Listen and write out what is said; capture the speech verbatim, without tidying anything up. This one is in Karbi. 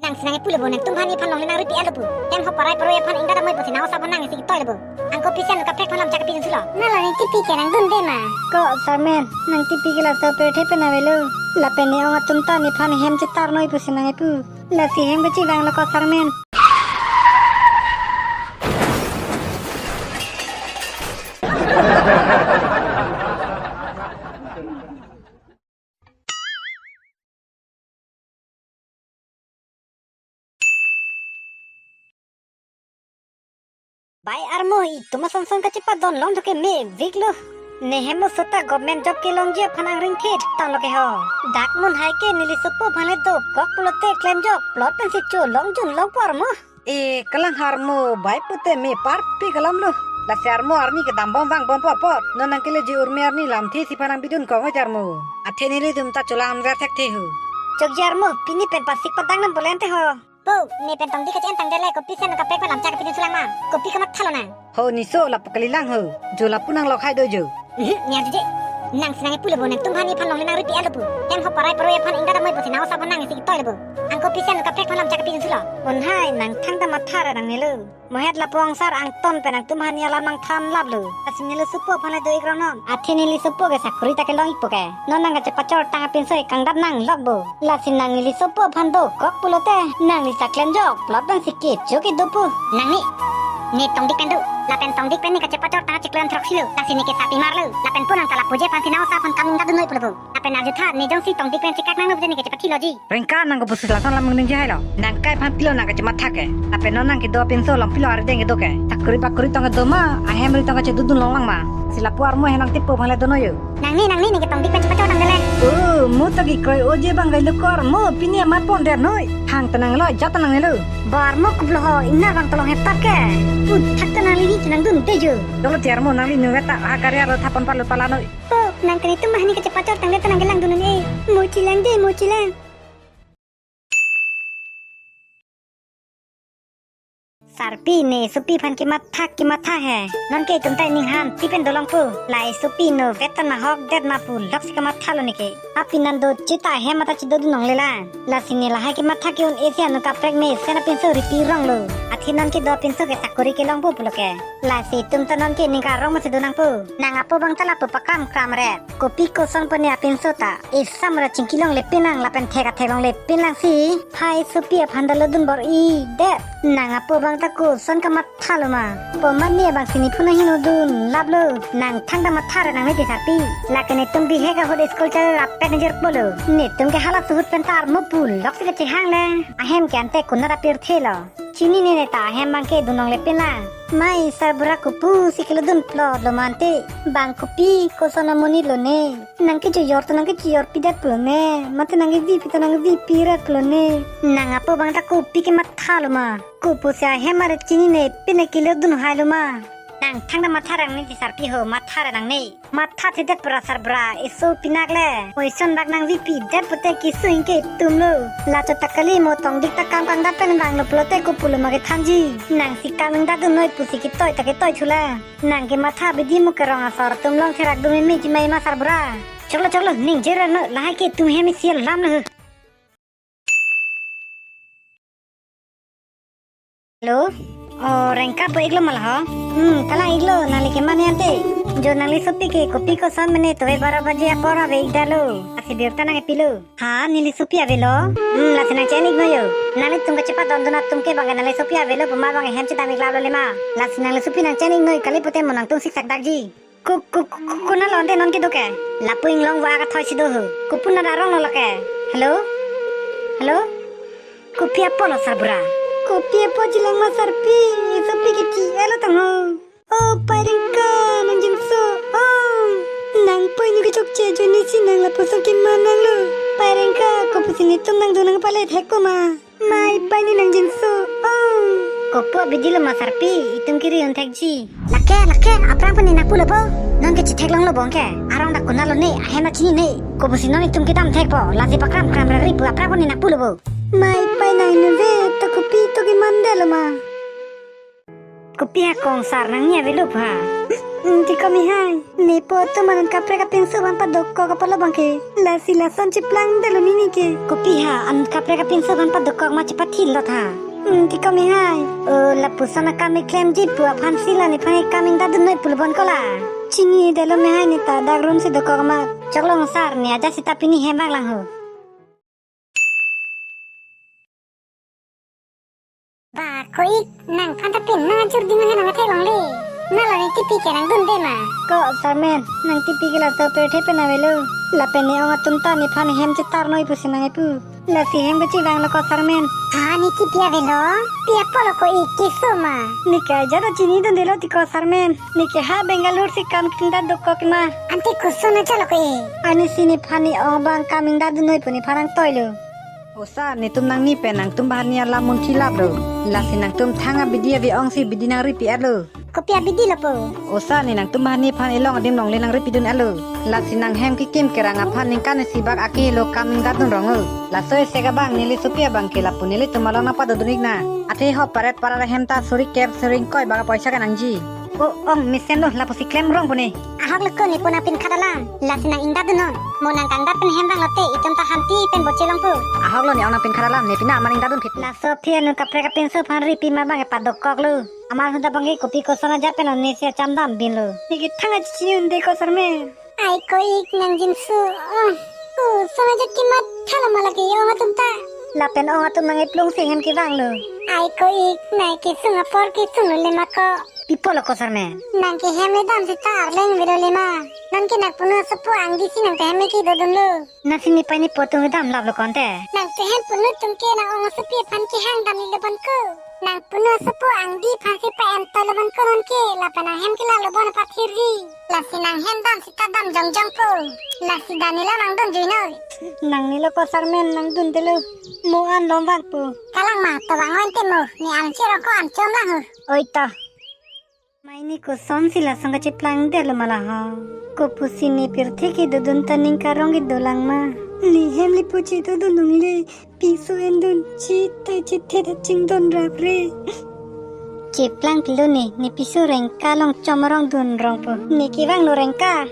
Nangsi nangkipu lo bo, nangtum aphan nephan longle nangripi-et lo pu. Tem hok parai paroi aphan ingdam damnoi pusi nang-osap aphan nangsi kitoi lo bo. Ang kopisi an kaprek aphan lam chak kepi dunsi lo. Na la nangtipi ke nangdunde ma? Ko Sarmen, nangtipi ke laso pirthe pen avelo. Lapen ne-ong atum ta nephan hem chetarnoi pusi nangkipu. Lasi hem kachevanglo ko Sarmen. Bai armo, itum asonson kachepadon longthu ke mevek lo. Ne hem oso ta government job kelongji aphan angring thetang lo ke ho. Dak mun hai ke neli sopo aphan le dokok pulote klemjok plot pensi cholong junlong pu armo. E kalang armo, bai pute me parpik alam lo. Lasi armo arni kedam bom vangbompo apot non nangkeleji urmi arni lamthe isi aphan nangpidun kong oi armo. Athe nelitum ta cholang ver thekthe ho. Chokji armo, pini pen pasik padang nam bolente ho. Po, ne pen tongdik kache-en tangdet le, kopisi an kaprek aphan lam chak kepidun sulang ma? Kopi kamathalo nang? Ho niso, lapu kalilang ho. Jo lapu nang lokhai do jo. Mhm, niar jiji. Nangsi nangkipu lo bo, nangtum aphan nephan longle nangripi-et lo pu. Tem hok parai paroi aphan ingdam damnoi pusi nang-osap aphan nangsi kitoi lo bo. Ang kopisi an kaprek aphan lam chak kepidunsi lo. Onhai, nang thangta matha ra nangnelo. Mohet lapu angsar angton pen nangtum aphan alam nangthan laplo. Lasi neli sopo aphan le do-ik rong non. Athe neli sopo ke sakori ta kelong-ikpo ke. Non nang kachepachor tang apinso kangdap nanglok bo. Lasi nang neli sopo aphan dokok pulote nangli ta klemjok plot pensi kecho kedo pu. Nangli, ne tongdik pen do. Lapen tongdik pen ne kachepachor tang chiklo an throksi lo. Lasi ne ke sapi mar lo. Lapen po nang ta lapuji aphansi nang-osap aphan kam ingdam damnoi pulo bo. Lapen arjutha, ne jongsi tongdik pen chekak nanglo pusi ne ke chepathiloji. Rengka, nang kopusi lason alam ningje hailo. Nang kai aphan pilo nang kachematha ke. Lapen non nang kedo apinso along pilo arideng kedo ke. Sakori bakori tong kedo ma, ahem ri tong kachedudun longlang ma. Si lapu armo hem nangtipo aphan le donoi yo. Nangli, nangli, ne ke tongdik pen chepachor tangdet le. Oh, mo ta kekroi oje bang gailo ko armo, pini amat pon der noi. Thangta nanglo, jat ta nangnelo. Ba armo, kublo ho, ingnar bang tolong heptap ke. Pun thakta nangli ne ke nangdunde jo. Dolo ti armo, nangli nung ta ha karya lo thapon palo pala noi. Po, nang ke netum aphan ne kachepachor tangdet ta nang kelang dun un-e. Mo chelang de, mo chelang. Sarpi, ne sopi aphan kematha kematha he. Non ke itum ta ining han ti pen dolongpo. La esopi no vetan ma hokdet ma pu loksi kamathalo ne ke. Api nang do chita hem ata chedodun longle la. Lasi ne lahai kematha ke un-e si ano kaprek mesen apinso ripi ronglo. Athe non kedo apinso ke sakori kelongpo pulo ke. Lasi itum ta non ke ning karong masi do nangpo. Nang apo bang ta lapu pakam kram re. Kopi koson pu ne apinso ta. Esam ra chingki longle pinang lapen thek athek longle pinang si. Hai sopi aphan ta lodun bor-idet. Nang apo bang ta koson kamathalo ma. Po mane bang si nephu nanghin dun laplo. Nang thangta matha ra nangne ti sarpi. Lake netum bihek ahut school chale rapet nijor polo. Netum ke hala suhut pen ta armo pu loksi kachehang le. Ahem ke ante konat apirthe lo. Chinine ne ta ahem bang ke dun longle pinang. Mai sarbura kopusi kelodun plot lo ma ante. Bang kopi koson amonit lo ne. Nang kechojor ta nang kechojor pidet pulo ne. Mate nang kevipi ta nang kevipi ret pulo ne. Nang apo bang ta kopi kemathalo ma. Kopusi ahem arit chinine pine kelodun hailo ma. Nang thangta matha ra nangne ti sarpi ho, matha ra nangne. Matha thedet pura sarbura, eso pinak le. Oison bak nang vipi det pute keso ingke tumlo. Lacho ta kali mo tongdik ta kam kangdap pen vanglo pulote kopulo ma kethanji. Nangsi kam ingdam damnoi pusi ketoi ta ketoi thula. Nang kematha bidi mo kerong asor atum long therak dum meme chimai ma sarbura. Choklo choklo ningje ra no lahai ke tum hem isi alam lo. Hello? O, Rengka po iklo ma la ho? Hmm, kalang iklo, nangli keman ante. Jo nangli sopi ke kopi koson mene tobe baro baje apor ave-ik dalo. Lasi birta nangkepilo. Ha, neli sopi avelo? Hmm, lasi nang che-en-ik noi yo. Nanglitum kachepadon dun atum ke bang ke nangli sopi avelo puma bang hem chedam-ik lalo le ma. Lasi nangli sopi nang che-en-ik noi kali pute mo nangtum siksak dakji. Ko, ko, ko, ko, konat lo ante non kedo ke? Lapu inglong va kathoi si do ho. Kopu nat arong lo lake? Hello? Hello? Kopi apotlo sarbura? Kopi apot jilang ma sarpi, sopi ke ti elo tang ho. O Pai Rengka, nang jinso, o. Nang poi nu kechokche ajoine si nang lapuson keman nanglo. Pai Rengka, kopusi netum nang do nang pale thek ko ma. Mai pai ne nang jinso, o. Kopu abidi lo ma sarpi, itum kiri un thekji. Lake, lake, aphrang pu ne nangpulo bo. Non ke chethek longlo bong ke. Arong dak konat lo ne, ahem achinine. Kopusi non itum kedam thekpo, lasi pakram kram rari pu aphrang pu ne nangpulo bo. Mai pai nang ne ve, to kopi to keman detlo ma. Kopi ha kongsar nangji avelo pha. Hmm, ti komi hai. Nepo atum anut kaprek apinso aphan padokok apotlo abangke. Lasi lason cheplangdetlo neli ke. Kopi ha, anut kaprek apinso aphan padokok ma chepathilot ha. Hmm, ti komi hai. O lapuson akam keklemji pu aphansi la nephan kam ingdadun noi pulo bon ko la. Chinidetlo me hai, ne ta dak room si dokok ma. Choklong sir, ne ajat sita pini hem vanglang ho. Ba, ko-ik, nangphan ta pini nang ajur ding ahe nang athek longle. Na la ne tipi ke nangdunde ma? Ko, sir men, nang tipi ke laso pirthe pen avelo. Lapen ne ong atum ta nephan hem chetar noi pusi nang epu. Lasi hem kachevanglo ko, sir men. Ha, ne tipi avelo? Pi apotlo ko-ik, keso ma? Ne ke ajat ta chinidundelo ti ko, sir men. Ne ke ha Bangalore si kam kingda dokok ma. Ante koson ajatlo ko-ik? Anisi nephan ne ong abang kam ingdadun noi pu nephan nangtoilo. O sir, netum nangni pen nangtum bahar ni alam munthi laplo. Lasi nangtum thang abidi ave ongsi bidi nangripi-etlo. Kopi abidi lo po? O sir, ne nangtum bahar ni aphan elong adim longle nangripidun-etlo. Lasi nang hem kekim kerang aphan ningkan isi bak akehelo kam ingdadun rong o. Laso esek abang neli sopi abangke lapu nelitum along nangpadodun-iknang. Athe hop paret parat ahem ta suri kep suri ingkoi bak apoisa kenangji. O ong mesenlo, lapusi klem rong pune. Ahok lo ko, nepo nangpinkhat alam. Lasi nang ingdadunnon. Mo nang kangdat pen hem vanglote itum ta hanti pen boche longpo. Ahok lo, ne ong nangpinkhat alam, ne pina aman ingdadun khit. Laso aphi anut kaprek apinso aphan ripi ma abangke padokoklo. Aman ahut abangke kopi koson ajat pen lo nesi acham dambinlo. Ne ke thang achi chinidunde ko, sir men. Ai ko-ik, nang jinsu. Oh, koson ajat kematha lo ma lake ong atum ta. Lapen ong atum nang eplung si hem kevanglo. Ai ko-ik, nai kesung apor kesunglo le ma ko. Pi apotlo ko, sir men? Nang ke hem le dam sita arleng avelo le ma? Nang ke nangpunu asopo angdi si nang ke hem kedodunlo. Nasi nepei nepo atum kedam laplo ko ante. Nang ke hem punu atum ke nang ong asopi aphan kehang damlo bon ko. Nangpunu asopo angdi aphansi pa-entolo bon ko non ke, lapen nang hem kelalo bon pathirji. Lasi nang hem dam sita dam jongjong po. Lasi dam nelo nangdunjuinoi. Nang nelo ko, sir men, nangdundelo. Mo an lom vangpo. Kalang ma, to vang ante mo. Ne an cherong ko an chom lang ho. Oi to. Mai ne kosonsi lason kacheplangdetlo ma la ho. Kopusi ne pirthe kedodun ta ning karong kedolang ma? Ne hem le pu chedodun longle, piso endun, chithai chithet achingdun rapre. Cheplangpilo ne, ne piso rengka along chom arongdun rongpo. Ne kevanglo rengka.